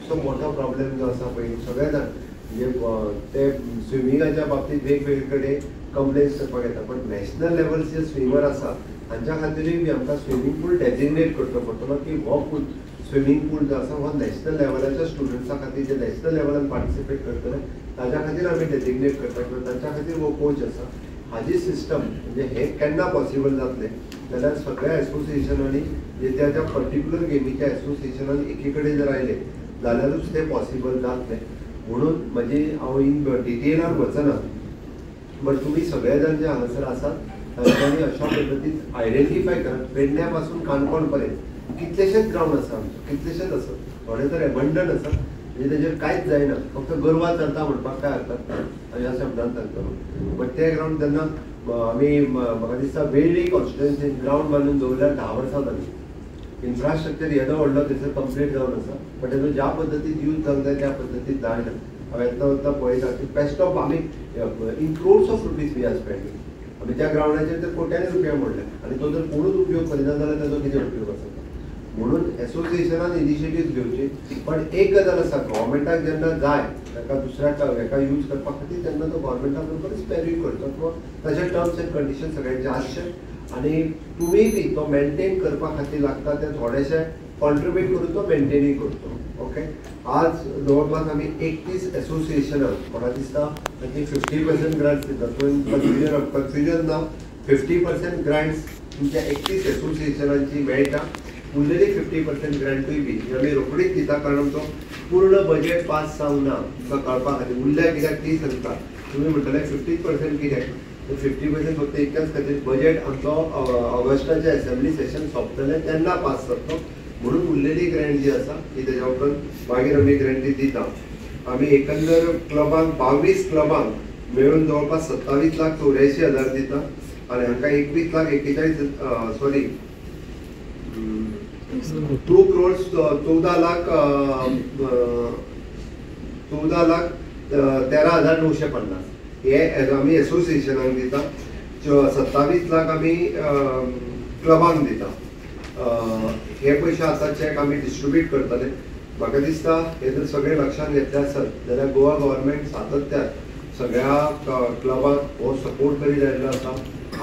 खुबसो मोठो प्रॉब्लेम जो आसा पळय सगळे जाण म्हणजे ते स्विमिंगाच्या बाबतींत वेगवेगळे कडेन कंप्लेन्स करपाक येता, पण नॅशनल लेवलचे स्विमर आसा हांच्या खातीरूय बी आमकां स्विमींग पूल डेजिग्नेट करचो पडटलो की हो पूल स्विमींग पूल जो आसा हो नॅशनल लेवलाच्या स्टुडंट्सां खातीर जे नॅशनल लेवलान पार्टिसिपेट करतले ताज्या खातीर आमी डेजिग्नेट करता किंवा तांच्या खातीर हो कोच आसा. हाजी सिस्टम म्हणजे हे केन्ना पॉसिबल जातलें जाल्यार सगळ्या एसोसिएशनांनी जे त्या त्या पर्टिक्युलर गेमीच्या एसोसिएशनान एकी कडेन जर आयले जाल्यारूच तें पॉसिबल जातलें. म्हणून म्हणजे हांव इन डिटेलान वचना, बट तुमी सगळे जाण जे हांगासर आसात तांच्यांनी अशा पद्दतीन आयडेंटिफाय करात. पेडण्या पासून काणकोण पर्यंत कितलेशेच ग्रावंड आसा आमचे, कितलेशेच आसा, थोडे तर एबंडन आसा म्हणजे तेजेर कांयच जायना, फक्त गोरवां चलता म्हणपाक काय हरकत ना ह्या शब्दान सांगतलो. बट ते ग्रावंड जेन्ना आमी म्हाका दिसता वेळ्ळी कॉन्स्टिट्युएन्सीन ग्रावंड बांदून दवरल्यार 10 वर्सां जालीं, इन्फ्रास्ट्रक्चर येदो व्हडलो थंयसर कंप्लीट जावन आसा, बट तेजो ज्या पद्दतीन यूज जावंक जाय त्या पद्दतीन जायना. हांव येतना वतना पळयता की बेश्टो आमी in crores of rupees we are spending, आमी त्या ग्रावंडाचेर तर कोट्यांनी रुपया मोडले आनी तो जर कोणूच उपयोग करिना जाल्यार ताजो कितें उपयोग आसा. म्हणून एसोसिएशनान इनिशिएटीव घेवची, पण एक गजाल आसा, गव्हर्मेंटाक जेन्ना जाय ताका दुसऱ्या हेका यूज करपा खातीर तेन्ना तो गव्हर्मेंटा बरोबर स्पेरूय करचो किंवा ताचे टर्म्स एंड कंडिशन सगळ्यांचे आसचे आनी तुमी बी तो मेनटेन करपा खातीर लागता ते थोडेशे कॉन्ट्रिब्यूट करून तो मेनटेनूय करचो. ओके, आज जवळपास आमी 31 एसोसिएशनां म्हाका दिसता तांची 50% ग्रांट्स दिता. तुवें कन्फ्युजन ना, 50% ग्रांट्स तुमच्या 31 एसोसिएशनांची मेळटा, उरलेली 50% ग्रांटूय बी आमी रोखडीच दिता, कारण आमचो पूर्ण बजेट पास जावंक ना तुमकां कळपा खातीर. उरल्या कित्याक ती सांगता, तुमी म्हणटले 50% कित्याक, 50% फक्त इतल्याच खातीर बजेट आमचो ऑगस्टाचें एसेंब्ली सेशन सोंपतलें तेन्ना पास जातलो, म्हणून उरलेली ग्रँट जी आसा ती तेज्या उपरांत मागीर आमी ग्रँटी दिता. आमी एकंदर क्लबांक 22 क्लबांक मेळून जवळपास 27,84,000 दिता आनी हांकां 21,41,00 सॉरी 2 crores 14,13,950 हे आमी एसोसिएशनाक दिता, 27 लाख आमी क्लबांक दिता. हे पयशे आतां चॅक आमी डिस्ट्रिब्यूट करतले. म्हाका दिसता हे जर सगळें लक्षांत घेतले आसत जाल्यार गोवा गव्हर्मेंट सातत्यान सगळ्या क्लबांक हो सपोर्ट करीत आयिल्लो आसा.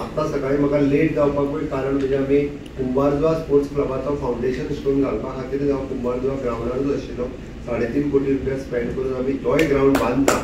आत्तां सकाळीं म्हाका लेट जावपाकूय कारण म्हणजे आमी कुंभारजुआ स्पोर्ट्स क्लबाचो फावंडेशन स्टोन घालपा खातीर हांव कुंभारजुआ ग्रावंडारूच आशिल्लो. 3.5 कोटी रुपया स्पेंड करून आमी तोय ग्रावंड बांदता.